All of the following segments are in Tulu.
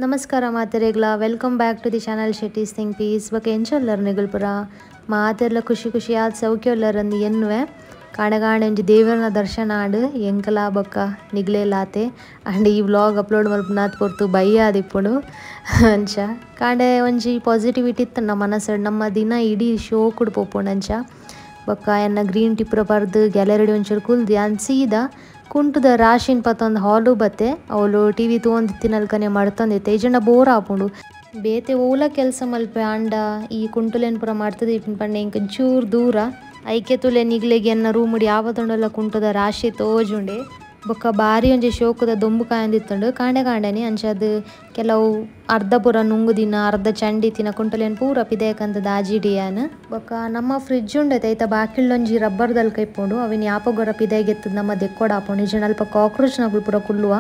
ನಮಸ್ಕಾರ ಮಾತೆರೆಗ್ಲ, welcome back to the channel Shetty's think peace. ಬೊಕ ಎಂಚೊಲ್ಲರ್ ನಿಗುಲ್ಪುರ ಮಾತೆರ್ಲ ಖುಷಿ ಖುಷಿಯಾದ ಸೌಖ್ಯೊಲ್ಲರಂದು ಎನ್ನುವೆ. ಕಾಣೆ ಕಾಣೆ ಒಂಜಿ ದೇವರನ ದರ್ಶನ ಆಂಡ್ ಎಂಕಲ ಬೊಕ್ಕ ನಿಗ್ಲೇಲಾತೆ ಅಂಡ್ ಈ ವ್ಲಾಗ್ ಅಪ್ಲೋಡ್ ಮಲ್ಪುನಾತ್ ಪೊರ್ತು ಬಯ್ಯಾದಿಪ್ಪುಂಡು. ಅಂಚ ಕಾಂಡೆ ಒಂಜಿ ಪಾಸಿಟಿವಿಟಿ ಇತ್ತು ನಮ್ಮ ಮನಸ್ಸು, ನಮ್ಮ ದಿನ ಇಡೀ ಶೋಕುಡು ಪೋಪುಂಡು. ಅಂಚ ಬೊಕ್ಕ ಎನ್ನ ಗ್ರೀನ್ ಟಿಪ್ರ ಪರ್ದು ಗ್ಯಾಲರಿ ಒಂಚೂರು ಕುಲ್ದಿ ಅನ್ ಸೀದಾ ಕುಂಟುದ ರಾಶಿನ್ ಪತ್ತೊಂದು ಹಾಲು ಬತ್ತೆ. ಅವಳು ಟಿ ವಿ ತೂವೊಂದಿತ್ತಿನಲ್ಕನೆ ಮಡ್ತೊಂದಿತ್ತೆ. ಇಜ್ಜಿಂಡ ಬೋರ್ ಆಪುಂಡು. ಬೇತೆ ಓಲ ಕೆಲಸ ಮಲ್ಪೆ ಆಂಡ ಈ ಕುಂಟುಲೇನ್ ಪೂರ ಮಾಡ್ತದೆ ಪಂಡ ಇಂಕ ಚೂರು ದೂರ ಐಕೆ ತುಲೆ ನಿಗ್ಲೆಗೆ ಎನ್ನ ರೂಮುಡಿ ಯಾವತ್ತೊಂಡಲ್ಲ ಕುಂಟುದ ರಾಶಿ ತೋಜುಂಡೆ. ಬೊಕ್ಕ ಬಾರಿ ಒಂಜಿ ಶೋಕುದ ದೊಂಬು ಕಾಯಂದಿತ್ತುಂಡು ಕಾಂಡೆ ಕಾಂಡೆನೆ. ಅಂಚ ಅದು ಕೆಲವು ಅರ್ಧ ಪೂರ ನುಂಗುದಿನ ಅರ್ಧ ಚಂಡಿ ತಿನ ಕುಂಟುಲೇನ್ ಪೂರ ಪಿದಯಕಂತ ದಾಜಿಡಿಯಾನ್. ಬೊಕ್ಕ ನಮ್ಮ ಫ್ರಿಜ್ ಉಂಡೈತೆ, ಐತ ಬಾಕಿಳ್ಳೊಂಜಿ ರಬ್ಬರ್ ದಲ್ಕ ಇಪ್ಪುಂಡು. ಅವಿನ ಯಾಪಗೊರ ಪಿದಯಗೆತ್ತದ ನಮ್ಮ ದೆಕ್ಕೊಡ ಆಪುಂಡು. ಇಜ್ಜಿಂಡ ಅಲ್ಪ ಕಾಕ್ರೋಚ್ ನಕುಲು ಪೂರ ಕುಲ್ಲುವ.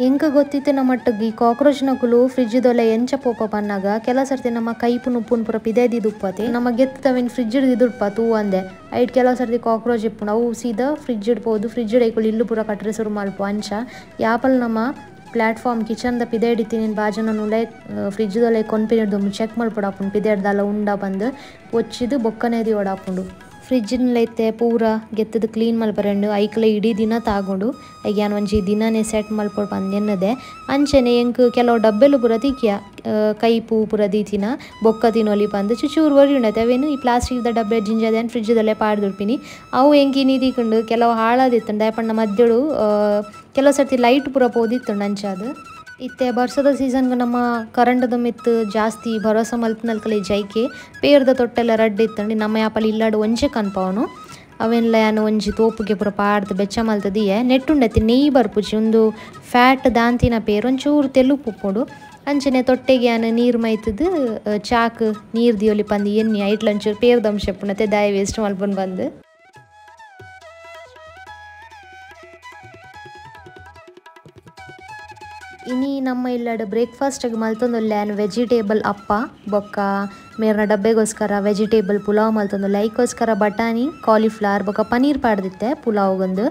ಎಂಕ ಗೊತ್ತಿತ್ತೆ ನಮ್ಮಟ್ಟಿಗೆ ಈ ಕಾಕ್ರೋಚ್ ನಕುಲು ಫ್ರಿಜ್ ದೊಲೆ ಎಂಚ ಪೋಪ ಪನ್ನಾಗ ಕೆಲ ಸರ್ತಿ ನಮ್ಮ ಕೈಪು ನುಪ್ಪುನ್ ಪೂರ ಪಿದಯದಿದುಪ್ಪತೆ ನಮ್ಮ ಗೆತ್ತದ ಅವಿನ ಫ್ರಿಜ್ ದಿದುಡ್ಪ ತೂ ಅಂದೆ. ಐಟ್ ಕೆಲವು ಸರ್ತಿ ಕಾಕ್ರೋಚ್ ಇಪ್ಪುಂಡು, ಅವು ಸೀದಾ ಫ್ರಿಜ್ ಇಡ್ಬೋದು. ಫ್ರಿಜ್ ಐಕುಲು ಇಲ್ಲು ಪೂರ ಕಟ್ರೆ ಶುರು ಮಲ್ಪ. ಅಂಚ ಯಾಪಲ್ ನಮ್ಮ ಪ್ಲಾಟ್ಫಾರ್ಮ್ ಕಿಚನ್ the ಪಿದೆ ಹಿಡಿತೀನಿ ಬಾಜನ ನುಲೆ ಫ್ರಿಜ್ ದೊಲೆ ಕೊನ್ಪಿನಿಡ್ದು ಚೆಕ್ ಮಲ್ಪೊಡಾಪುಂಡು. ಪಿದೆ ಹಿಡ್ದಲ್ಲ ಉಂಡ ಬಂದು ಒಚ್ಚಿದು ಬೊಕ್ಕನೇದಿ ಓಡಾಪುಂಡು. ಫ್ರಿಜ್ನಲೈತೆ ಪೂರ ಗೆತ್ತದ ಕ್ಲೀನ್ ಮಲ್ಪರೆಂಡು ಐಕ್ಲ ಇಡೀ ದಿನ ತಾಗೊಂಡು ಐಕ್ ಯಾನ್ ಒಂಜಿ ದಿನನೇ ಸೆಟ್ ಮಲ್ಪೊಡು ಪಂದ್ ಎನ್ನದೆ. ಅಂಚನೆ ಎಂಕ್ ಕೆಲವು ಡಬ್ಬೆಲು ಪೂರ ತಿಕ್ಕಿಯ ಕೈಪು ಪೂರ ದೀತಿನ ಬೊಕ್ಕ ತಿನೊಲಿ ಪಂದ್ ಚುಚೂರು ವರಿ ಉಂಡತೆ. ಅವೇನು ಈ ಪ್ಲಾಸ್ಟಿಕ್ದ ಡಬ್ಬೆ ಜಿಂಜದ ಏನು ಫ್ರಿಜ್ದಲ್ಲೇ ಪಾಡ್ದುಡ್ಪಿನಿ. ಅವು ಎಂಕ್ ಇನಿ ತಿಕ್ಕುಂಡು ಕೆಲವು ಹಾಳಾದಿತ್ತುಂಡು. ದಾಯೆ ಮಧ್ಯಡು ಕೆಲವು ಸರ್ತಿ ಲೈಟ್ ಪೂರ ಪೋದಿತ್ತುಂಡು. ಅಂಚ ಅದು ಇತ್ತೆ ಬರ್ಸದ ಸೀಸನ್ಗೆ ನಮ್ಮ ಕರೆಂಟ್ದ ಮಿತ್ತು ಜಾಸ್ತಿ ಭರೋಸೆ ಮಲ್ಪನಲ್ಕಲೆ ಜೈಕೆ ಪೇರ್ದ ತೊಟ್ಟೆಲ್ಲ ರಡ್ಡ್ ಇತ್ತಂಡು. ನಮ್ಮ ಯಾಪಲ್ ಇಲ್ಲಾಡು ಒಂಜೆ ಕನ್ಪವನು ಅವೆನ್ಲ ಯಾನು ಒಂಜಿ ತೋಪುಗೆ ಪೂರ ಪಾಡ್ದು ಬೆಚ್ಚ ಮಲ್ತದಿಯೆ ನೆಟ್ಟುಂಡತಿ ನೆಯ್ಯಿ ಬರ್ಪುಜಿ. ಒಂದು ಫ್ಯಾಟ್ ದಾಂತಿನ ಪೇರು ಒಂಚೂರು ತೆಲುಪು ಉಪ್ಪುಂಡು. ಅಂಚನೆ ತೊಟ್ಟೆಗೆ ಯಾನು ನೀರು ಮೈತದು ಚಾಕ್ ನೀರು ದಿಯೊಲಿ ಪಂದು ಎಣ್ಣೆ ಐಟ್ಲ ಒಂಚೂರು ಪೇರ್ದ ಅಂಶ ಇಪ್ಪುಂಡತೆ ದಾಯ ವೇಸ್ಟ್ ಮಲ್ಪೊಂದು ಬಂದು. ಇನಿ ನಮ್ಮ ಇಲ್ಲಡ ಬ್ರೇಕ್ಫಾಸ್ಟ್ಗೆ ಮಲ್ತೊಂದುಲ್ಲೆ ಯಾನ್ ವೆಜಿಟೇಬಲ್ ಅಪ್ಪ ಬೊಕ್ಕ ಮೇರ್ನ ಡಬ್ಬೆಗೋಸ್ಕರ ವೆಜಿಟೇಬಲ್ ಪುಲಾವ್ ಮಲ್ತೊಂದುಲ್ಲೆ. ಐಕೋಸ್ಕರ ಬಟಾಣಿ ಕಾಲಿಫ್ಲವರ್ ಬೊಕ್ಕ ಪನೀರ್ ಪಾಡ್ದಿತ್ತೆ ಪುಲಾವ್ಗೊಂದು.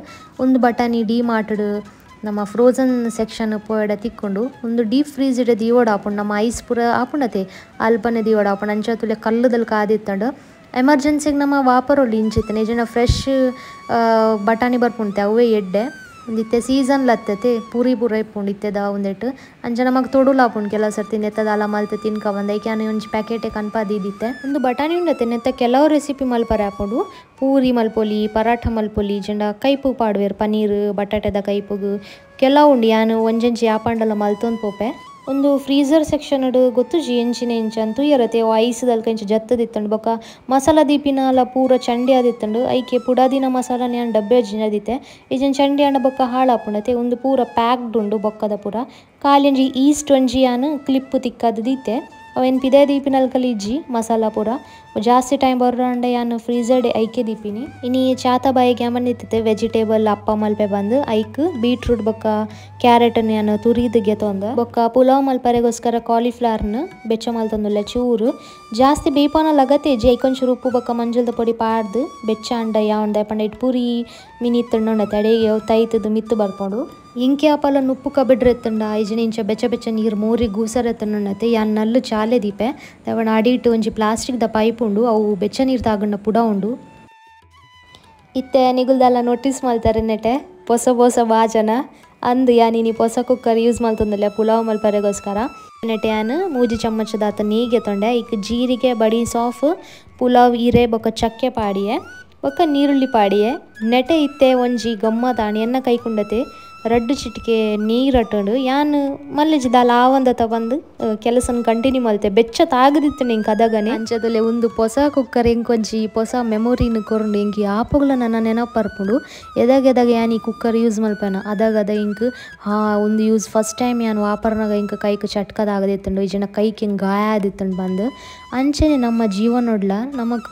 ಒಂದು ಬಟಾಣಿ ಡಿ ಮಾರ್ಟ್ಡ್ ನಮ್ಮ ಫ್ರೋಸನ್ ಸೆಕ್ಷನ್ ಪೋಯಡ ತಿಕ್ಕೊಂಡು ಒಂದು ಡೀಪ್ ಫ್ರೀಜ್ ಇಡ ದೀವಡ ಆಪುಂಡು. ನಮ್ಮ ಐಸ್ ಪೂರ ಆಪುಂಡತೆ ಅಲ್ಪನೆ ದೀವಡ ಆಪುಂಡು. ಅಂಚ ತುಲೆ ಕಲ್ಲುದಲ್ಲಿ ಕಾದಿತ್ತಂಡು. ಎಮರ್ಜೆನ್ಸಿಗೆ ನಮ್ಮ ವಾಪರೊಲಿ ಇಂಚಿತ್ತನೆ ಇಜ್ಜಿಂಡ ಫ್ರೆಶ್ ಬಟಾಣಿ ಬರ್ಪುಂಟೆ ಅವೇ ಎಡ್ಡೆ. ಒಂದಿತ್ತೆ ಸೀಸನ್ ಲತ್ತತೆ ಪೂರಿ ಪೂರ ಇಪ್ಪುಂಡು ಇತ್ತೆದ ಒಂದೆಟ್ಟು. ಅಂಚ ನಮಗೆ ತೊಡುಲ ಆಪುಂಡು ಕೆಲವು ಸರ್ತಿ ನೆತ್ತದಾಲ ಮಲ್ತ ತಿನ್ಕ ಬಂದ. ಐಕೆ ಯಾನ್ ಒಂಜಿ ಪ್ಯಾಕೆಟೆ ಕನ್ಪಾದಿದ್ದಿತ್ತೆ. ಒಂದು ಬಟಾಣಿ ಉಂಡತೆ ನೆತ್ತ ಕೆಲವು ರೆಸಿಪಿ ಮಲ್ಪರೆ ಆಪುಂಡು. ಪೂರಿ ಮಲ್ಪೊಲಿ, ಪರಾಠ ಮಲ್ಪೊಲಿ, ಇಜ್ಜಿಂಡ ಕೈಪು ಪಾಡುವೆರ್ ಪನೀರ್ ಬಟಾಟೆದ ಕೈಪುಗು ಕೆಲವು ಉಂಡು. ಯಾನ್ ಒಂಜೊಂಜಿ ಯಾಪಾಂಡಲ ಮಲ್ತೊಂದು ಪೋಪೆ. ಒಂದು ಫ್ರೀಜರ್ ಸೆಕ್ಷನ್ ಗೊತ್ತುಜಿ ಎಂಚಿನ ಎಂಚ ಅಂತ ತೂಯರತೆ ಐಸ್ದಲ್ಕ ಇಂಚ ಜತ್ತದಿತ್ತಂಡು. ಬೊಕ್ಕ ಮಸಾಲ ದೀಪಿನಾಲ ಪೂರ ಚಂಡಿ ಆದಿತ್ತಂಡು. ಐಕೆ ಪುಡಾದಿನ ಮಸಾಲ ಯಾನ್ ಡಬ್ಬೆ ಜಿಂಜದಿತ್ತೆ. ಇಜ್ಜಿಂಡ ಚಂಡಿ ಆಂಡ ಬೊಕ್ಕ ಹಾಳಾಪುಂಡತೆ. ಒಂದು ಪೂರ ಪ್ಯಾಕ್ಡ್ ಉಂಡು ಬೊಕ್ಕದ ಪೂರ ಖಾಲಿ ಒಂಜಿ ಈಸ್ಟ್ ಒಂಜಿ ಯಾನ್ ಕ್ಲಿಪ್ ತಿಕ್ಕದು ದೀತೆ. ಅವೇನು ಪಿದೆ ದೀಪಿನಲ್ಕಲಿ ಇಜ್ಜಿ ಮಸಾಲ ಪೂರ ಜಾಸ್ತಿ ಟೈಮ್ ಬರೋಂಡ ಯಾನ್ ಫ್ರೀಜರ್ಡ್ ಐಕೆ ದೀಪಿನಿ. ಇನಿ ಚಾತ ಬಾಯಿಗೆ ಯಾಮನ್ ಇತ್ತಿತ್ತೆ ವೆಜಿಟೇಬಲ್ ಅಪ್ಪ ಮಲ್ಪೆ ಬಂದು ಐಕ್ ಬೀಟ್ರೂಟ್ ಬೊಕ್ಕ ಕ್ಯಾರೆಟ್ ಯಾನ್ ತುರಿದು ಗೆತೊಂದ. ಬೊಕ್ಕ ಪುಲಾವ್ ಮಲ್ಪರೆಗೋಸ್ಕರ ಕಾಲಿಫ್ಲವರ್ನ ಬೆಚ್ಚ ಮಲ್ತೊಂದುಲ್ಲೆ ಚೂರು ಜಾಸ್ತಿ ಬೇಪಾನ ಲಗತೆ ಇಜ್ಜಿ. ಐಕೊಂಚೂರು ಉಪ್ಪು ಬೊಕ್ಕ ಮಂಜಲ್ದ ಪೊಡಿ ಪಾಡ್ದು ಬೆಚ್ಚ ಅಂಡ ಯಾವಂಡ ಪಂಡ it Puri mini ಇತ್ತಂಡತೆ ಅಡೆಗೆ ತೈತದು ಮಿತ್ತು ಬರ್ಪುಂಡು. ಇಂಕೆ ಆಪಲ ನುಪ್ಪು ಕಬಿಡ್ರೆ ಎತ್ತಂಡ ಇಜ್ಜಿಂಡ ಇಂಚ ಬೆಚ್ಚ ಬೆಚ್ಚ ನೀರು ಮೋರಿ ಗೂಸರ್ ಎತ್ತಂಡತೆ ಯಾನ್ ನಲ್ಲು ಚಾಲೆ ದೀಪೆ. ಅವನ ಅಡಿಟ್ಟು ಒಂಜಿ ಪ್ಲಾಸ್ಟಿಕ್ the pipe ಉಂಡು, ಅವು ಬೆಚ್ಚ ನೀರು ತಾಗಂಡ ಪುಡ ಉಂಡು. ಇತ್ತೆ ನಿಗುಲ್ದೆಲ್ಲ ನೋಟಿಸ್ ಮಲ್ತಾರೆ ನೆಟೆ ಪೊಸ ಪೊಸ ಬಾಜನ ಅಂದು ಯಾನ್ ಇನಿ ಪೊಸ ಕುಕ್ಕರ್ ಯೂಸ್ ಮಲ್ತೊಂದುಲ್ಲೆ ಪುಲಾವ್ ಮಲ್ಪರೆಗೋಸ್ಕರ. ನೆಟೆ ಯಾನ್ ಮೂಜಿ ಚಮಚದಾತ ನೀಗೆ ತೊಂಡೆ. ಐಕ್ ಜೀರಿಗೆ ಬಡಿ ಸಾಫ್ ಪುಲಾವ್ ಇರೆ ಬೊಕ್ಕ ಚಕ್ಕೆ ಪಾಡಿಯೆ ಬೊಕ್ಕ ನೀರುಳ್ಳಿ ಪಾಡಿಯೆ. ನೆಟೆ ಇತ್ತೆ ಒಂಜಿ ಗಮ್ಮತಾಣಿ ಎನ್ನ ಕೈಕುಂಡತೆ ರಡ್ಡು ಚಿಟಿಕೆ ನೀರು ಅಟ್ಟಂಡು ಯಾನ್ ಮಲ್ಲೆಜಿ ದಾಲ ಆವಂದತ ಬಂದು ಕೆಲಸನ ಕಂಟಿನ್ಯೂ ಮಲ್ತೆ ಬೆಚ್ಚ ತಾಗದಿತ್ತು ಎಂಕ್ ಅದಗನೆ ಅಂಚದಲ್ಲೇ ಒಂದು ಹೊಸ ಕುಕ್ಕರ್ ಎಂಕೊಂಜಿ ಹೊಸ ಮೆಮೊರಿನ ಕೊರಂಡು ಎಂಕ್ ಯಾಪಗ್ಲ ನನ್ನ ನೆನಪರ್ಪುಂಡು ಎದಾಗ ಎದಾಗ ಯಾನ್ ಈ ಕುಕ್ಕರ್ ಯೂಸ್ ಮಲ್ಪೆನ ಅದಾಗ ಅದ ಇಂಕ್ ಹಾ ಒಂದು use first time ಯಾನ್ ವಾಪರ್ನಾಗ ಇಂಕ್ ಕೈಕ್ ಚಟ್ಕದಾಗದಿತ್ತಂಡು ಈ ಜನ ಕೈಕ್ ಹಿಂಗೆ ಗಾಯ ಆದಿತ್ತಂಡು ಬಂದು ಅಂಚನೆ ನಮ್ಮ ಜೀವನೊಡ್ಲ ನಮಕ್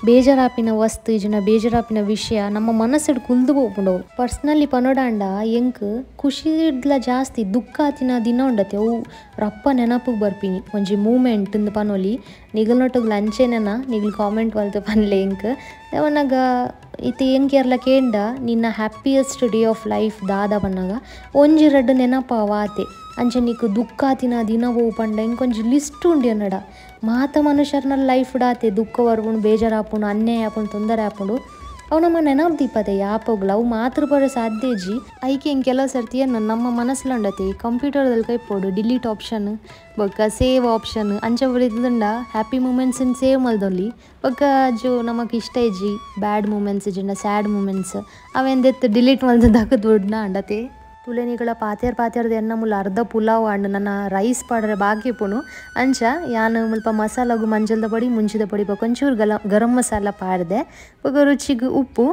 ಬೇಜಾರಾಪಿನ ವಸ್ತು ಈ ಜನ ಬೇಜಾರಾಪಿನ ವಿಷಯ ನಮ್ಮ ಮನಸ್ಸಿಡ್ ಕುಲ್ದು ಪೋಪುಂಡು ಪರ್ಸ್ನಲಿ ಪನೋಡಾಂಡ ಎಂಕ್ ಖುಷಿಡ್ಲ ಜಾಸ್ತಿ ದುಃಖ ಆತಿನ ದಿನ ಉಂಡತೆ ಅವು ರಪ್ಪ ನೆನಪುಗ್ ಬರ್ಪಿನಿ ಒಂಜಿ ಮೂಮೆಂಟ್ ಇಂದು ಪನೊಲಿ ನಿಗಲ್ನೊಟ್ಟುಗ್ಲ ಅಂಚೆನೆನ ನಿಗಲ್ ಕಾಮೆಂಟ್ ಮಲ್ತು ಪನ್ಲೆ ಎಂಕ್ ಅವನಾಗ ಇತ್ತೆ ಎಂಕ್ ಏರ್ಲ ಕೇಂಡ ನಿನ್ನ happiest day of life ದಾದ ಪನ್ನಗ ಒಂಜಿ ರಡ್ಡು ನೆನಪಾವ ಆತೆ ಅಂಚೆ ನಿಕ್ ದುಃಖ ಆತಿನ ದಿನ ಪೋವು ಪಂಡ ಇಂಕೊಂಜಿ ಲಿಸ್ಟ್ ಉಂಡು ಎನ್ನಡ ಮಾತ ಮನುಷ್ಯರ್ನ ಲೈಫ್ ಡಾತೆ ದುಃಖ ಬರ್ಪುಂಡು ಬೇಜಾರಾಪುಂಡು ಅನ್ಯಾಯ ಆಪುಂಡು ತೊಂದರೆ ಆಪುಂಡು ಅವು ನಮ್ಮ ನೆನಪು ದೀಪತೆ ಯಾಪೋಗ್ಲ ಅವು ಮಾತ್ರ ಬರೋ ಸಾಧ್ಯ ಇಜ್ಜಿ ಐಕೆ ಹಿಂಗೆ ಕೆಲವು ಸರ್ತಿ ಏನು ನಮ್ಮ ಮನಸ್ಸುಂಡತೆ ಕಂಪ್ಯೂಟರ್ದಲ್ಲಿ ಕೈಪೋಡು ಡಿಲೀಟ್ ಆಪ್ಷನ್ ಬೊಕ್ಕ ಸೇವ್ ಆಪ್ಷನ್ ಅಂಚ ಬರೀತುಂಡ happy moments save ಮಲ್ದೊಲಿ ಬೊಕ್ಕ ಜೋ ನಮಕ್ ಇಷ್ಟ ಇಜ್ಜಿ ಬ್ಯಾಡ್ ಮೂಮೆಂಟ್ಸ್ ಇಜ್ಜಿಂಡ ಸ್ಯಾಡ್ ಮೂಮೆಂಟ್ಸ್ ಅವೆಂದೆತ್ತು ಡಿಲೀಟ್ ಮಲ್ದದಾಕ ದುಡ್ನ ಅಂಡತೆ ತುಲೆನಿಗಳ ಪಾತೇರ್ ಪಾತೇರ್ದ ಎನ್ನ ಮುಲ್ಲ ಅರ್ಧ ಪುಲಾವ್ ಅಂಡ್ ನನ್ನ ರೈಸ್ ಪಾಡ್ರೆ ಬಾಕಿ ಪುಣು ಅಂಚ ಯಾನ್ ಮುಲ್ಪ ಮಸಾಲಾಗು ಮಂಜಲ್ದ ಪೊಡಿ ಮುಂಚಿದ ಪೊಡಿ ಬೊಕ ಒಂಚೂರು ಗರಂ ಮಸಾಲ ಪಾಡ್ದೆ ಬೊಕ ರುಚಿಗ್ ಉಪ್ಪು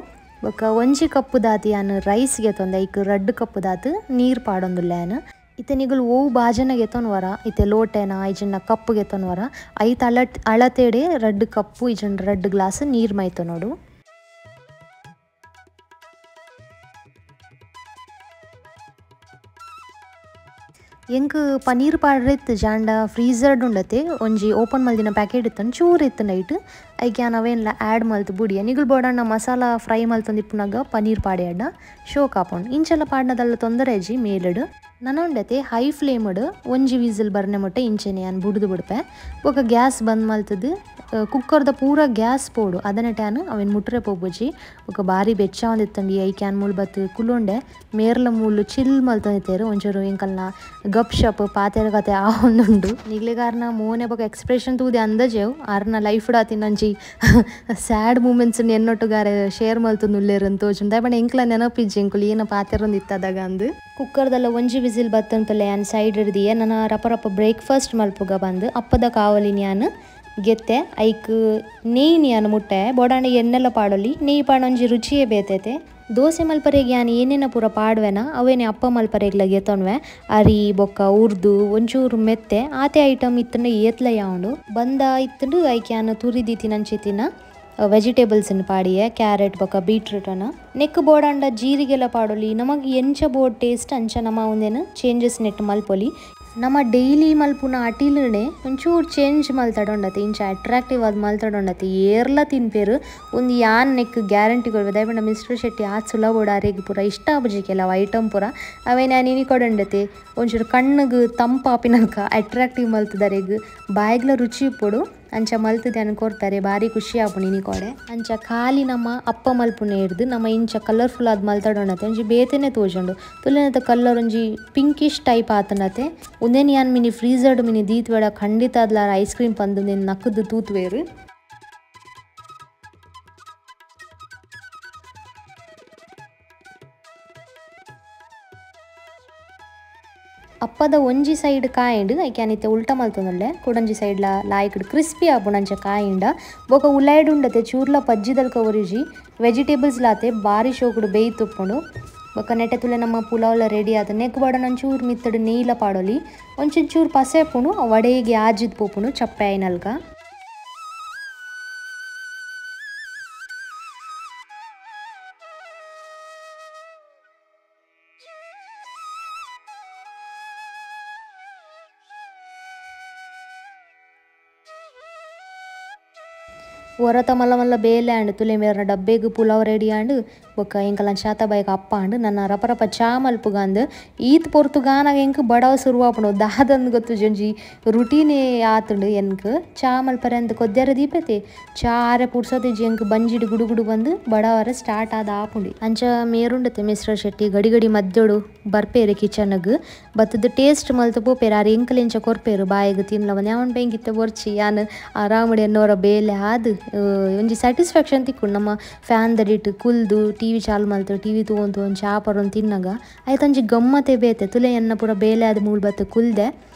ಬೊಕ ಒಂಜಿ ಕಪ್ಪು ದಾತ್ ಯಾನ್ ರೈಸ್ ಗೆತೊಂದೆ ಐಕ್ ರಡ್ಡ್ ಕಪ್ಪು ದಾತ್ ನೀರು ಪಾಡೊಂದುಲ್ಲೆ ಯಾನ್ ಇತ್ತೆ ನಿಗುಲು ಓವು ಬಾಜನ ಗೆತೊನ್ವರ ಇತ್ತೆ ಲೋಟೆನ ಇಜ್ಜಿಂಡ ಕಪ್ಪು ಗೆತೊನ್ವರ ಐತ ಅಳತೆಡೆ ರಡ್ಡ್ ಕಪ್ಪು ಇಜ್ಜಿಂಡ ರಡ್ಡ್ ಗ್ಲಾಸ್ ನೀರು ಮೈತೊನೊಡು. ಎಂಕ್ ಪನೀರ್ ಪಾಡ್ರೆ ಇತ್ತು ಜಾಂಡ ಫ್ರೀಸರ್ಡ್ ಉಂಡತೆ ಒಂಜಿ ಓಪನ್ ಮಲ್ದಿನ ಪ್ಯಾಕೆಟ್ ಇತ್ತು ಚೂರು ಇತ್ತು ನೈಟ್ ಐಕ್ ಯಾನ್ ಅವೇನ್ಲ ಆ್ಯಡ್ ಮಲ್ತು ಬುಡಿಯ ನಿಗುಲು ಬೋಡಣ್ಣ ಮಸಾಲ ಫ್ರೈ ಮಲ್ತೊಂದು ಇಪ್ಪುನಾಗ ಪನೀರ್ ಪಾಡ್ಯಾಡ ಶೋಕ್ ಆಪುಂಡು ಇಂಚೆಲ್ಲ ಪಾಡ್ನದಲ್ಲ ತೊಂದರೆ ಇಜ್ಜಿ ಮೇಲಡು ನನ ಉಂಡತೆ ಹೈ ಫ್ಲೇಮ್ಡ್ ಒಂಜಿ ವಿಸಿಲ್ ಬರ್ನೆ ಮುಟ್ಟೆ ಇಂಚೆನೆ ಯಾನ್ ಬುಡ್ದು ಬುಡ್ಪೆ ಬೊಕ ಗ್ಯಾಸ್ ಬಂದ್ ಮಲ್ತದು ಕುಕ್ಕರ್ದ ಪೂರ ಗ್ಯಾಸ್ ಪೋಡು ಅದನ್ನ ಟ್ಯಾನ್ ಅವೇನು ಮುಟ್ರೆ ಪೋಪುಜಿ ಬೊಕ ಬಾರಿ ಬೆಚ್ಚ ಒಂದಿತ್ತಂಡಿ ಐಕ್ ಯಾನ್ ಮೂಲು ಬತ್ತು ಕುಲುಂಡೆ ಮೇರ್ಲ ಮೂಲು ಚಿಲ್ ಮಲ್ತೊಂದಿತ್ತೇರು ಒಂಚೂರು ಎಂಕಲ್ನ ಗಪ್ ಶಪ್ ಪಾತೆರ ಕತೆ ಆವೊಂದುಂಡು ನಿಗ್ಲೆಗಾರ್ನ ಮೋನೆ ಬೊಕ ಎಕ್ಸ್ಪ್ರೆಷನ್ ತೂದೆ ಅಂದಾಜೆವು ಆರ್ನ ಲೈಫ್ ಡಾತಿನಂಚಿ ಸ್ಯಾಡ್ ಮೂಮೆಂಟ್ಸ್ ಎನ್ನೊಟ್ಟುಗಾರೆ ಶೇರ್ ಮಲ್ತೊಂದುಲ್ಲೇರು ಅಂತ ತೋಜುಂಡು ದಾಯೆ ಪಂಡ ಎಂಕ್ಲ ನೆನಪಿಜ್ಜಿ ಎಂಕುಲು ಏನ ಪಾತೆರೊಂದಿತ್ತದಾಗ ಅಂದು ಕುಕ್ಕರ್ದಲ್ಲ ಒಂಜಿ ವಿಸಿಲ್ ಬತ್ತಂತಲ್ಲ ಯಾನ್ ಸೈಡ್ ಹಿಡ್ದಿಯೆ ನನ್ನ ರಪ ರಪ ಬ್ರೇಕ್ಫಾಸ್ಟ್ ಮಲ್ಪುಗ ಬಂದು ಅಪ್ಪದ ಕಾವಲಿನ ಯಾನ್ ಗೆತ್ತೆ ಐಕ್ ನೆಯ್ಯಿ ಯಾನ್ ಮುಟ್ಟೆ ಬೋಡಾಂಡ ಎಣ್ಣೆಲ್ಲ ಪಾಡೊಲಿ ನೆಯ್ಯಿ ಪಾಡೊಂಜಿ ರುಚಿಯೇ ಬೇತೈತೆ. ದೋಸೆ ಮಲ್ಪರೆಗ್ ಯಾನ್ ಏನೇನ ಪೂರ ಪಾಡ್ವೆನ ಅವೇನೆ ಅಪ್ಪ ಮಲ್ಪರೆಗ್ಲ ಗೆತೊನ್ವೆ ಅರಿ ಬೊಕ್ಕ ಉರ್ದು ಒಂಚೂರು ಮೆತ್ತೆ ಆತೆ ಐಟಮ್ ಇತ್ತಂಡ ಏತ್ಲ ಯಾವುಂಡು ಬಂದ ಇತ್ತಂಡು ಐಕ್ ಯಾನ್ ತುರಿದಿತ್ತಿನಂಚಿತ್ತಿನ ವೆಜಿಟೇಬಲ್ಸ್ ಪಾಡಿಯೆ ಕ್ಯಾರೆಟ್ ಬೊಕ್ಕ ಬೀಟ್ರೂಟನ ನೆಕ್ ಬೋಡಾಂಡ ಜೀರಿಗೆಲ್ಲ ಪಾಡೊಲಿ ನಮಗೆ ಎಂಚ ಬೋಡ್ ಟೇಸ್ಟ್ ಅಂಚ ನಮ್ಮ ಒಂದೇನು ಚೇಂಜಸ್ ನೆಟ್ ಮಲ್ಪೊಲಿ ನಮ್ಮ ಡೈಲಿ ಮಲ್ಪುನ ಅಟಿಲನೆ ಒಂಚೂರು ಚೇಂಜ್ ಮಲ್ತಡೊಂಡತೆ ಇಂಚ ಅಟ್ರಾಕ್ಟಿವ್ ಆದ್ ಮಲ್ತಡೊಂಡತೆ ಏರ್ಲ ತಿನ್ಪೇರು ಒಂದು ಯಾನ್ ನೆಕ್ ಗ್ಯಾರಂಟಿ ಕೊಡ್ಬೇಕು ದಯಪಂಡ ಮಿಸ್ಟರ್ ಶೆಟ್ಟಿ ಆತ್ ಸುಲಭ ಅರೆಗ್ ಪೂರ ಇಷ್ಟ ಆಪುಜಿ ಕೆಲವು ಐಟಮ್ ಪೂರ ಅವೇ ನಾನು ಇನಿ ಕೊಡೊಂಡತೆ ಒಂಚೂರು ಕಣ್ಣುಗು ತಂಪಾಪಿನಕ ಅಟ್ರಾಕ್ಟಿವ್ ಮಲ್ತದರೆಗ್ ಬಾಯಿಗ್ಲ ರುಚಿ ಇಪ್ಪೊಡು ಅಂಚ ಮಲ್ತದೆ ಕೊರ್ತಾರೆ ಭಾರಿ ಖುಷಿ ಆಪುಂಡು ಇನಿ ಕೋಡೆ ಅಂಚ ಖಾಲಿ ನಮ್ಮ ಅಪ್ಪ ಮಲ್ಪುನ ಹಿಡ್ದು ನಮ್ಮ ಇಂಚ ಕಲರ್ಫುಲ್ ಆದ್ ಮಲ್ತಡೊಂಡತೆ ಒಂಜಿ ಬೇತೆನೆ ತೋಜುಂಡು ತುಲೆನತ ಕಲರ್ ಒಂಜಿ ಪಿಂಕಿಶ್ ಟೈಪ್ ಆತನತೆ ಉಂದೇನ್ ಯಾನ್ ಮಿನಿ ಫ್ರೀಸರ್ಡ್ ಮಿನಿ ದೀತ್ವೇಡ ಖಂಡಿತ ಅದ್ಲಾರ ಐಸ್ ಕ್ರೀಮ್ ಪಂದು ಉಂದೇನ್ ನಕ್ಕುದು ತೂತ್ವೇರು. ಅಪ್ಪದ ಒಂಜಿ ಸೈಡ್ ಕಾಯಿಂಡ್ ಐಕ್ ಯಾನ್ ಇತ್ತೆ ಉಲ್ಟ ಮಲ್ತೊಂದುಲ್ಲೆ ಕುಡೊಂಜಿ ಸೈಡ್ಲ ಲಾಯ್ಕ್ಡ್ ಕ್ರಿಸ್ಪಿ ಆಪುಂಡು ಅಂಚ ಕಾಯಿಂಡ ಬೊಕ ಉಲೈಡ್ ಉಂಡತೆ ಚೂರ್ಲ ಪಜ್ಜಿದಲ್ಕ ಒರಿಜಿ ವೆಜಿಟೇಬಲ್ಸ್ ಲಾತೆ ಬಾರಿ ಶೋಕುಡು ಬೇಯ್ತುಪ್ಪುಂಡು ಬೊಕ ನೆಟೆ ತುಲೆ ನಮ್ಮ ಪುಲಾವ್ಲ ರೆಡಿ ಆತ ನೆಕ್ ಬಾಡನ ಒಂಚೂರು ಮಿತ್ತಡು ನೆಯ್ಲ ಪಾಡೊಲಿ ಒಂಚೂರು ಪಸೆ ಆಪುಂಡು ವಡೆಗೆ ಆಜಿದ್ ಪೋಪುಂಡು ಚಪ್ಪೆ ಆಯಿನಲ್ಕ. ಒರತ ಮಲ್ಲ ಮಲ್ಲ ಬೇಲೆ ಆಂಡ್ ತುಲೆ ಮೇರ್ನ ಡಬ್ಬೆಗ್ ಪುಲಾವ್ ರೆಡಿ ಆಂಡ್ ಬೊಕ್ಕ ಎಂಕಲ್ನ ಶಾತಬಾಯಿಗ್ ಅಪ್ಪ ಆಂಡ್ ನನ್ನ ರಪ ರಪ ಚಾ ಮಲ್ಪುಗಂದ್ ಈತ್ ಪೊರ್ತುಗಾನಗ ಎಂಕ್ ಬಡವ ಸುರುವಾಪುಂಡು ದಾದಂದ್ ಗೊತ್ತುಜಿ ಒಂಜಿ ರುಟೀನೇ ಆತುಂಡು ಎಂಕ್ ಚಾ ಮಲ್ಪರೆ ಅಂದ್ ಕೊದ್ಯಾರ ದೀಪತೆ ಚಾ ಆರೆ ಪುರ್ಸೊತಿಜ್ಜಿ ಎಂಕ್ ಬಂಜಿಡ್ ಗುಡುಗುಡು ಬಂದು ಬಡವರ ಸ್ಟಾರ್ಟ್ ಆದ್ ಆಪುಂಡು ಅಂಚ ಮೇರುಂಡತೆ ಮಿಸ್ಟರ್ ಶೆಟ್ಟಿ ಗಡಿ ಗಡಿ ಮದ್ಯೊಡು ಬರ್ಪೇರು ಕಿಚನ್ಗ್ ಬತ್ತದ ಟೇಸ್ಟ್ ಮಲ್ತ್ ಪೋಪೇರು ಆರ್ ಎಂಕಲ್ ಇಂಚ ಕೊರ್ಪೇರು ಬಾಯಿಗ್ ತಿನ್ಲ ಬಂದು ಯಾವನ್ ಬೆಂಕಿತ್ತೆ ಬೊರ್ಚಿ ಯಾನ್ ಆರಾಮಡ್ ಎನ್ನೋರ ಬೇಲೆ ಆದ್ ಒಂಜಿ ಸ್ಯಾಟಿಸ್ಫ್ಯಾಕ್ಷನ್ ತಿಕ್ಕುಂಡು ನಮ್ಮ ಫ್ಯಾನ್ ದಡಿಟ್ ಕುಲ್ದು ಟಿ ಟಿವಿ ಚಾಲು ಮಲ್ತು ಟಿವಿ ತೂವೊಂದು ಒಂಜಿ ಚಾ ಪರೊಂದು ತಿನ್ನಗ ಐತೊಂಜಿ ಗಮ್ಮತೆ ಬೇತೆ ತುಲೆ ಎನ್ನ ಪೂರ ಬೇಲೆ ಆದ್ ಮೂಲು ಬತ್ತು ಕುಲ್ದೆ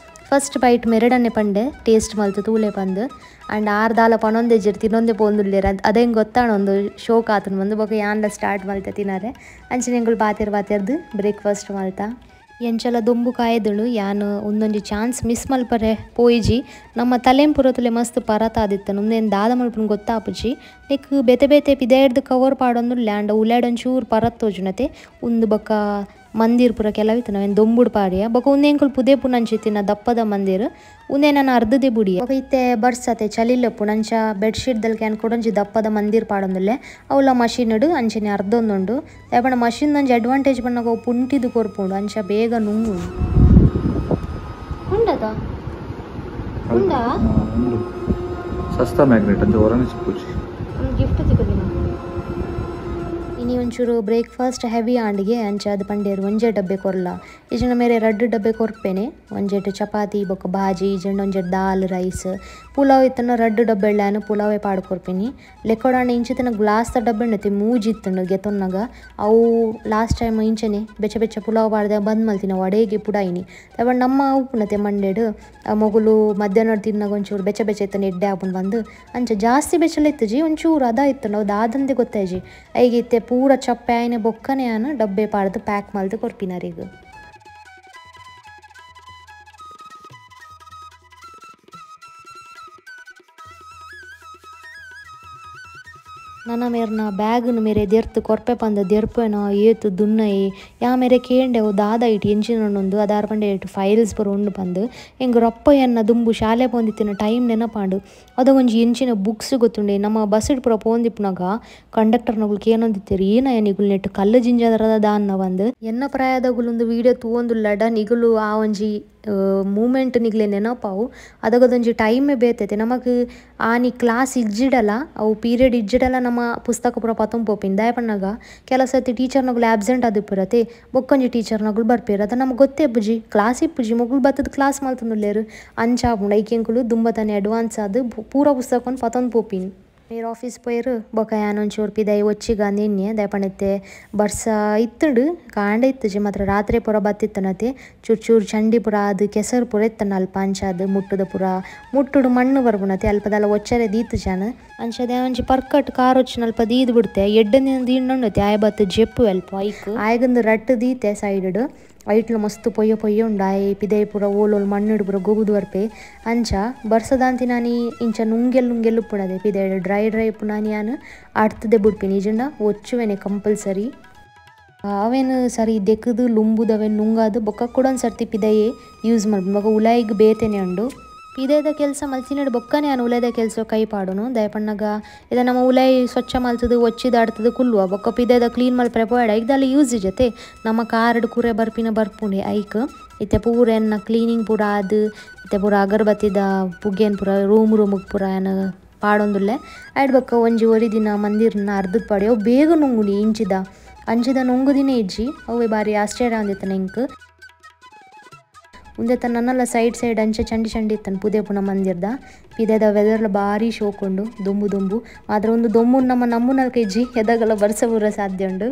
ಫಸ್ಟ್ ಬೈಟ್ ಮೆರಡನ್ನೆ ಪಂಡೆ ಟೇಸ್ಟ್ ಮಲ್ತು ತೂಲೆ ಪಂದು ಅಂಡ್ ಆರ್ ದಾಲ ಪನೊಂದೆಜ್ಜೆರ್ ತಿನ್ನೊಂದೆ ಪೋಂದುಲ್ಲೆರ್ ಅದೇಂಗ್ ಗೊತ್ತಾಣ ಒಂದು ಶೋಕ್ ಆತುಂಡು ಬಂದು ಬೊಕ ಯಾನ್ಲ ಸ್ಟಾರ್ಟ್ ಮಲ್ತೆ ತಿನರೆ ಅಂಚನೆ ಎಂಕುಲು ಪಾತೆರ್ ಪಾತೆರ್ದು ಬ್ರೇಕ್ಫಾಸ್ಟ್ ಮಲ್ತ ಎಂಚಲ ದೊಂಬು ಕಾಯದುಂಡು ಯಾನ್ ಉಂದೊಂಜಿ ಚಾನ್ಸ್ ಮಿಸ್ ಮಲ್ಪರೆ ಪೋಯಿಜಿ ನಮ್ಮ ತಲೆನ್ ಪೂರ ತುಲೆ ಮಸ್ತ್ ಪರತಾದಿತ್ತನು ಉಂದೆನ್ ದಾದ ಮಲ್ಪುನು ಗೊತ್ತಾಪುಜಿ ನೆಕ್ ಬೇತೆ ಬೇತೆ ಪಿದೈರ್ದ್ ಕವರ್ ಪಾಡೊಂದುಲ್ಲೆ ಆಂಡ ಉಲಾಡ್ ಒಂಚೂರು ಪರತ್ ತೋಜುನತೆ ಉಂದು ಬೊಕ ಮಂದಿರ್ ಪೂರ ಕೆಲವಿತ್ತುಂಡು ಅವೆನ್ ದೊಂಬುಡು ಪಾಡಿಯ ಬೊಕ ಉಂದು ಎಂಕುಲು ಪುದೆ ಪುನಂಚಿತ್ತಿನ ದಪ್ಪದ ಮಂದಿರ್ ಉಂದೆ ನನ ಅರ್ಧದೆ ಬುಡಿಯ ಬೊಕ ಇತ್ತೆ ಬರ್ಸತೆ ಚಳಿಲ ಉಪ್ಪುಂಡು ಅಂಚ ಬೆಡ್ ಶೀಟ್ ದಲ್ಕ ಯಾನ್ ಕುಡೊಂಜಿ ದಪ್ಪದ ಮಂದಿರ್ ಪಾಡೊಂದುಲ್ಲೆ ಅವ್ಲ ಮಷೀನ್ ಡ್ ಅಂಚನೆ ಅರ್ಧೊಂದುಂಡು ದಾಯೆ ಪಂಡ ಮಷೀನ್ ಒಂಜಿ ಅಡ್ವಾಂಟೇಜ್ ಪನ್ನಗ ಅವು ಪುಂಟಿದ್ ಕೊರ್ಪುಂಡು ಅಂಚ ಬೇಗ ನುಂಗುಂಡು ಉಂಡದ ಉಂಡಾ ಉಂಡು ಸಸ್ತಾ ಮ್ಯಾಗ್ನೆಟ್ ಅಂಚ ಒರನೆ ಸಿಕ್ಕುಜಿ ಒಂದು ಗಿಫ್ಟ್ ತಿಕ್ಕುದಿನ ಇನಿ ಒಂಚೂರು ಬ್ರೇಕ್ಫಾಸ್ಟ್ ಹೆವಿ ಆಂಡಿಗೆ ಅಂಚ ಅದು ಪಂಡೇರು ಒಂಜೆ ಡಬ್ಬೆ ಕೊರ್ಲ ಇಜಂಡ ಮೇರೆ ರಡ್ಡು ಡಬ್ಬೆ ಕೊರ್ಪೇನೆ ಒಂಜೆಟ್ ಚಪಾತಿ ಬೊಕ್ಕ ಬಾಜಿ ಇಜಂಡ ಒಂಜೆಟ್ ದಾಲ್ ರೈಸ್ ಪುಲಾವ್ ಇತ್ತನ ರಡ್ಡು ಡಬ್ಬೆ ಇಳ್ಳಾನು ಪುಲಾವೇ ಪಾಡ್ ಕೊರ್ಪಿನಿ ಲೆಕ್ಕೊಡಾಂಡ ಇಂಚಿತ್ತಿನ ಗ್ಲಾಸ್ದ ಡಬ್ಬೆ ಉಂಡತೆ ಮೂಜಿ ಇತ್ತುಂಡು ಗೆತೊನ್ನಗ ಅವು ಲಾಸ್ಟ್ ಟೈಮ್ ಇಂಚನೆ ಬೆಚ್ಚ ಬೆಚ್ಚ ಪುಲಾವ್ ಪಾಡ್ದೆ ಬಂದ್ ಮಲ್ತಿನ ವಡೆಗೆ ಪುಡಾಯಿನಿ ತವ ನಮ್ಮ ಉಪ್ಪುನತೆ ಮಂಡೆಡ್ ಮೊಗುಲು ಮಧ್ಯಾಹ್ನ ತಿನ್ನಗ ಒಂಚೂರು ಬೆಚ್ಚ ಬೆಚ್ಚ ಇತ್ತನ ಎಡ್ಡೆ ಆಪುಂಡು ಬಂದು ಅಂಚ ಜಾಸ್ತಿ ಬೆಚ್ಚಲ ಇತ್ತುಜಿ ಒಂಚೂರು ಅದ ಇತ್ತುಂಡು ಅವು ದಾದಂದೆ ಗೊತ್ತಾಯ್ಜಿ ಐಗೆ ಇತ್ತೆ ಪೂರ ಚಪ್ಪೆ ಆಯ್ನೆ ಬೊಕ್ಕನೆ ಯಾನು ಡಬ್ಬೆ ಪಾಡ್ದು ಪ್ಯಾಕ್ ಮಲ್ದು ಕೊರ್ಪಿನರಿಗ್. ನನ ಮೇರ್ನ ಬ್ಯಾಗ್ನು ಮೇರೆ ದೆರ್ತ್ ಕೊರ್ಪೆ ಪಂದ ದೆರ್ಪೆನ ಏತು ದುನ್ನಯಿ ಯಾ ಮೇರೆ ಕೇಂಡೆ ಅವು ದಾದ ಇಟ್ಟು ಎಂಚಿನ ಉಂಡು ಅದಾರ ಪಂಡೆ ಇಟ್ಟು ಫೈಲ್ಸ್ ಪೂರ ಉಂಡು ಪಂದು ಎಂಕ್ ರಪ್ಪ ಎನ್ನ ದುಂಬು ಶಾಲೆ ಪೋಂದಿತ್ತಿನ ಟೈಮ್ ನೆನಪಾಂಡು ಅದೊಂಜಿ ಎಂಚಿನ ಬುಕ್ಸ್ ಗೊತ್ತುಂಡೆ ನಮ್ಮ ಬಸ್ ಪೂರ ಪೋಂದಿಪ್ಪುನಗ ಕಂಡಕ್ಟರ್ನಗುಲು ಕೇನೊಂದಿತ್ತೆರ್ ಏನ ನಿಗುಲು ನೆಟ್ಟು ಕಲ್ಲು ಜಿಂಜದರದ ದಾನ್ನ ಬಂದು ಎನ್ನ ಪ್ರಾಯದಗುಲೊಂದು ವೀಡಿಯೋ ತೂವೊಂದುಲ್ಲಡ ನಿಗುಲು ಆ ಒಂಜಿ ಮೂಮೆಂಟ್ ನಿಗ್ಲೆ ನೆನಪಾವು ಅದಗದೊಂಜಿ ಟೈಮೇ ಬೇತೈತೆ ನಮಕ್ ಆನಿ ಕ್ಲಾಸ್ ಇಜ್ಜಿಡಲ ಅವು ಪೀರಿಯಡ್ ಇಜ್ಜಿಡಲ ನಮ್ಮ ಪುಸ್ತಕ ಪೂರ ಪತೊಂದು ಪೋಪಿನ ದಾಯೆ ಪನ್ನಗ ಕೆಲವು ಸರ್ತಿ ಟೀಚರ್ನಗುಲು ಆಬ್ಸೆಂಟ್ ಆದಿಪ್ಪುರತೆ ಬೊಕ್ಕೊಂಜಿ ಟೀಚರ್ನಗುಲು ಬರ್ಪೇರು ಅದ ನಮ್ಗೆ ಗೊತ್ತೇ ಇಪ್ಪುಜಿ ಕ್ಲಾಸ್ ಇಪ್ಪುಜಿ ಮೊಗುಲು ಬತ್ತದ ಕ್ಲಾಸ್ ಮಲ್ತೊಂದುಲ್ಲೆರ್ ಅಂಚ ಆಪುಂಡು ಐಕ್ ಎಂಕುಲು ದುಂಬತನೆ ಅಡ್ವಾನ್ಸ್ ಆದ್ ಪೂರ ಪುಸ್ತಕನ್ ಪತೊಂದು ಪೋಪಿನಿ. ಮೇರ್ ಆಫೀಸ್ ಪೋಯೆರ್ ಬೊಕ ಯಾನ್ ಒಂಚೂರು ಪಿದಯಿ ಒಚ್ಚಿಗ ನಿನ್ನೆ ದಾಯೆ ಪಂಡ ಇತ್ತೆ ಬರ್ಸ ಇತ್ತುಂಡು ಕಾಂಡೆ ಇತ್ತುಜಿ ಮಾತ್ರ ರಾತ್ರಿ ಪೂರ ಬತ್ತಿತ್ತುನತೆ ಚೂರು ಚೂರು ಚಂಡಿ ಪೂರ ಆದ್ ಕೆಸರು ಪೂರ ಇತ್ತುಂಡು ಅಲ್ಪ ಅಂಚಾದ್ ಮುಟ್ಟುದ ಪೂರ ಮುಟ್ಟುಡು ಮಣ್ಣು ಬರ್ಪುನತೆ ಅಲ್ಪದಲ್ಲ ಒಚ್ಚರೆ ದೀತುಜಾನ್ ಅಂಚಾದ್ ಒಂಜಿ ಪರ್ಕಟ್ ಕಾರ್ ಒಚ್ಚಿನ ಅಲ್ಪ ದೀದ್ ಬಿಡ್ತೆ ಎಡ್ಡನೆ ದೀಂಡುಂಡತೆ ಆಯೆ ಬತ್ತ್ ಜೆಪ್ಪು ಅಲ್ಪ ಐಕ್ ಆಯಗಂದು ರಟ್ಟು ದೀತೆ ಸೈಡ್ ಐಟ್ಲು ಮಸ್ತ್ ಪೊಯ್ಯ ಪೊಯ್ಯ ಉಂಡು ಆಯೆ ಪಿದಯಿ ಪೂರ ಓಲೋಲು ಮಣ್ಣುಡು ಪೂರ ಗೊಬ್ಬುದು ಬರ್ಪೆ ಅಂಚ ಬರ್ಸದಾಂತಿ ನಾನಿ ಇಂಚ ನುಂಗೆಲ್ ನುಂಗೆಲ್ ಉಪ್ಪುನದೆ ಪಿದಯಿಡ್ ಡ್ರೈ ಡ್ರೈ ಉಪ್ಪುನಾನಿ ಯಾನ್ ಅಡ್ತದೆ ಬುಡ್ಪಿನಿ ಇಜ್ಜಿಂಡ ಒಚ್ಚುವೆನೆ ಕಂಪಲ್ಸರಿ ಅವೇನು ಸರಿ ದೆಕ್ಕುದು ಲುಂಬುದು ಅವೇನು ನುಂಗಾದು ಬೊಕ್ಕ ಕುಡೊಂದು ಸರ್ತಿ ಪಿದಯೇ ಯೂಸ್ ಮಲ್ಪುನು ಬೊಕ್ಕ ಉಲಾಯಿಗ್ ಬೇತೆನೆ ಉಂಡು. ಪಿದೈದ ಕೆಲಸ ಮಲ್ತಿನಡು ಬೊಕ್ಕನೆ ಯಾನ್ ಉಲಾಯ್ದ ಕೆಲಸ ಕೈ ಪಾಡುನು ದಾಯೆ ಪನ್ನಗ ಇದ ನಮ್ಮ ಉಲಾಯಿ ಸ್ವಚ್ಛ ಮಲ್ತುದು ಒಚ್ಚಿದ ಅಡ್ತುದು ಕುಲ್ಲುವ ಬೊಕ್ಕ ಪಿದೈದ ಕ್ಲೀನ್ ಮಲ್ಪರೆ ಪೋಯಡ ಐಕ್ ದಾಲ ಯೂಸ್ ಇಜ್ಜತೆ ನಮ್ಮ ಕಾರ್ಡ್ ಕುರೆ ಬರ್ಪಿನ ಬರ್ಪುಂಡೆ ಐಕ್ ಇತ್ತೆ ಪೂರ ಎನ್ನ ಕ್ಲೀನಿಂಗ್ ಪೂರ ಆದ್ ಇತ್ತೆ ಪೂರ ಅಗರಬತ್ತಿದ ಪುಗೆನ್ ಪೂರ ರೂಮ್ ರೂಮುಗ್ ಪೂರ ಯಾನ್ ಪಾಡೊಂದುಲ್ಲೆ ಐಡ್ ಬೊಕ್ಕ ಒಂಜಿ ಒರಿ ದಿನ ಮಂದಿರ್ನ ಅರ್ಧದ್ ಪಾಡಿ ಅವು ಬೇಗ ನುಂಗುನಿ ಇಂಚಿದ ಅಂಚಿದ ನುಂಗುದಿನೇ ಇಜ್ಜಿ ಅವೇ ಬಾರಿ ಆಶ್ಚರ್ಯ ಆವೊಂದಿತ್ತನ ಎಂಕ್ ಉಂದೆತ ನನ್ನಲ ಸೈಡ್ ಸೈಡ್ ಅಂಚ ಚಂಡಿ ಚಂಡಿ ಇತ್ತನ ಪುದೆ ಪುನ ಮಂದಿರ್ದ ಪಿದೆದ ವೆದರ್ಲ ಬಾರಿ ಶೋಕುಂಡು ದೊಂಬು ದೊಂಬು ಮಾತ್ರ ಒಂದು ದೊಂಬು ನಮ್ಮ ನಮ್ಮುನಲ್ಕ ಇಜ್ಜಿ ಎದಗಲ ಬರ್ಸ ಪೂರ ಸಾಧ್ಯ ಉಂಡು.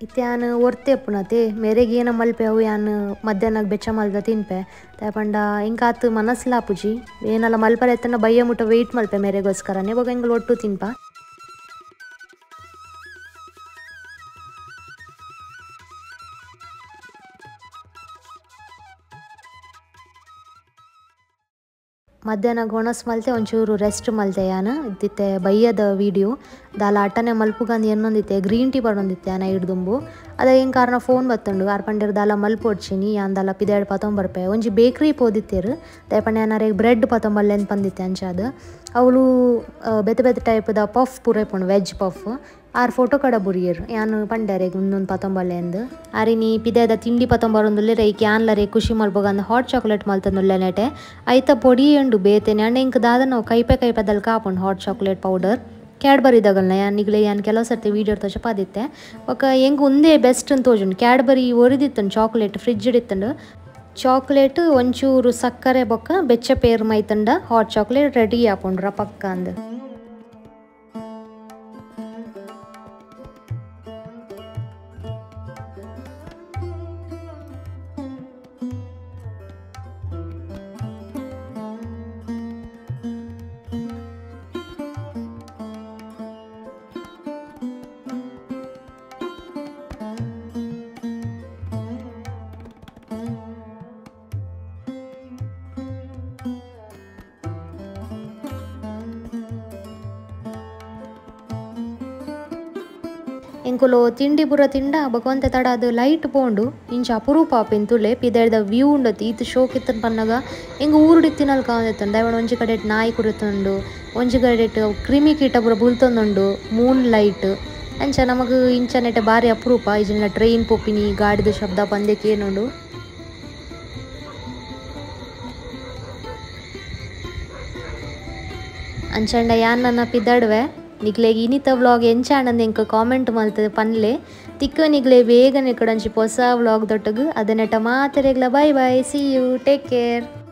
ಇತ್ತೆ ಯಾನ್ ಒರ್ತೆ ಉಪ್ಪುನತೆ ಮೇರೆಗ್ ಏನ ಮಲ್ಪೆ ಅವು ಯಾನ್ ಮಧ್ಯಾಹ್ನಗ್ ಬೆಚ್ಚ ಮಲ್ದ ತಿನ್ಪೆ ದಾಯೆ ಪಂಡ ಎಂಕಾತ್ ಮನಸ್ಲ ಆಪುಜಿ ಏನಲ ಮಲ್ಪರೆ ಇತ್ತುಂಡ ಬಯ್ಯ ಮುಟ್ಟ ವೆಯ್ಟ್ ಮಲ್ಪೆ ಮೇರೆಗೋಸ್ಕರನೆ ಬೊಕ ಎಂಕುಲು ಒಟ್ಟು ತಿನ್ಪ. ಮಧ್ಯಾಹ್ನ ಒಣಸ್ ಮಲ್ತೆ ಒಂಚೂರು ರೆಸ್ಟ್ ಮಲ್ತೆ ಯಾನ್ ಇತ್ತಿತ್ತೆ ಬಯ್ಯದ ವೀಡಿಯೋ ದಾಲ ಅಟ್ಟನೆ ಮಲ್ಪುಗಂದು ಎನ್ನೊಂದಿತ್ತೆ ಗ್ರೀನ್ ಟೀ ಪಡೊಂದಿತ್ತೆ ಯಾನ್ ಐಡ್ ದುಂಬು ಅದ ಎಂಕ್ ಕಾರಣ ಫೋನ್ ಬತ್ತುಂಡು ಆರ್ ಪಂಡೆರ್ ದಾಲ ಮಲ್ಪೊಡ್ಚಿನಿ ಯಾನ್ ದಾಲ ಪಿದಯ್ಡ್ ಪತೊಂಬರ್ಪೆ ಒಂಜಿ ಬೇಕ್ರಿ ಪೋದಿತ್ತೆರ್ ದಾಯೆ ಪಂಡ ಯಾನ್ ಅರೆಗ್ ಬ್ರೆಡ್ ಪತೊಂಬಲ್ಲೆ ಅಂದ್ ಪಂದಿತ್ತೆ ಅಂಚಾದ್ ಅವ್ಲು ಬೇತೆ ಬೇತೆ ಟೈಪ್ದ ಪಫ್ ಪೂರ ಇಪ್ಪುಂಡು ವೆಜ್ ಪಫ್ ಆರ್ ಫೋಟೋ ಕಡ ಬುರಿಯೆರ್ ಯಾನ್ ಪಂಡೆ ಅರೆಗ್ ಉಂದೊಂದು ಪತೊಂಬಲ್ಲೆ ಅಂದ್ ಆರ್ ಇನಿ ಪಿದಯ್ದ ತಿಂಡಿ ಪತೊಂಬರೊಂದುಲ್ಲೆರ್ ಐಕ್ ಯಾನ್ಲ ಅರೆಗ್ ಖುಷಿ ಮಲ್ಪುಗಂದ್ ಹಾಟ್ ಚಾಕ್ಲೇಟ್ ಮಲ್ತೊಂದುಲ್ಲೆ ನೆಟೆ ಐತ ಪೊಡಿ ಉಂಡು ಬೇತೆನೆ ಆಂಡ ಎಂಕ್ ದಾದನವು ಕೈಪೆ ಕೈಪೆದಲ್ಕ ಆಪುಂಡು ಹಾಟ್ ಚಾಕ್ಲೇಟ್ ಪೌಡರ್ ಕ್ಯಾಡ್ಬರಿ ದಗಲ್ನ ಯಾನ್ ನಿಗ್ಲೆ ಯಾನ್ ಕೆಲವು ಸರ್ತಿ ವೀಡಿಯೋ ತೋಜಪಾದಿತ್ತೆ ಬೊಕ ಎಂಕ್ ಉಂದೇ ಬೆಸ್ಟ್ ಅಂದ್ ತೋಜುಂಡು ಕ್ಯಾಡ್ಬರಿ ಒರಿದಿತ್ತುಂಡು ಚಾಕ್ಲೇಟ್ ಫ್ರಿಜ್ ಇತ್ತುಂಡು ಚಾಕ್ಲೇಟ್ ಒಂಚೂರು ಸಕ್ಕರೆ ಬೊಕ್ಕ ಬೆಚ್ಚ ಪೇರ್ ಮೈತುಂಡ ಹಾಟ್ ಚಾಕ್ಲೇಟ್ ರೆಡಿ ಆಪುಂಡು ರಪಕ್ಕ ಅಂದ್. ಎಂಕುಲು ತಿಂಡಿ ಪೂರ ತಿಂಡ ಬೊಕ ತಡ ಅದು ಲೈಟ್ ಪೋಂಡು ಇಂಚ ಅಪರೂಪ ಆಪಿನ ತುಲೆ ಪಿದರ್ದ ವ್ಯೂ ಉಂಡತಿ ಈತ್ ಶೋಕ್ ಇತ್ತನ್ ಪನ್ನಗ ಎಂಕ್ ಊರುಡು ಇತ್ತಿನಲ್ಕ ಕಾವೊಂದಿತ್ತುಂಡು ದಾಯೆ ಒಂಜಿ ಕಡೆಟ್ ನಾಯಿ ಕುರುತುಂಡು ಒಂಜಿ ಕಡೆಟ್ ಕ್ರಿಮಿ ಕೀಟ ಪೂರ ಬುಲ್ತೊಂದುಂಡು ಮೂನ್ ಲೈಟ್ ಅಂಚ ನಮಗ್ ಇಂಚ ನೆಟೆ ಬಾರಿ ಅಪರೂಪ ಇಜಿಂಡ ಟ್ರೈನ್ ಪೋಪಿನಿ ಗಾಡಿದ ಶಬ್ದ ಪಂದೆ ಕೇನುಂಡು. ಅಂಚಂಡ ಯಾನ್ ನನ್ನ ಪಿದಡ್ವೆ ನಿಕ್ಲೆಗ್ ಇನಿತ ವ್ಲಾಗ್ ಎಂಚ ಆಂಡ್ ಎಂಕ್ ಕಾಮೆಂಟ್ ಮಲ್ತದ್ ಪನ್ಲೆ ತಿಕ್ಕ ನಿಕ್ಲೆ ಬೇಗನೆ ಇಕ್ಕಡಂಚಿ ಪೊಸ vlog ದೊಟ್ಟುಗು ಅದನೆಟ ಮಾತೆರೆಗ್ಲ bye bye, see you, take care.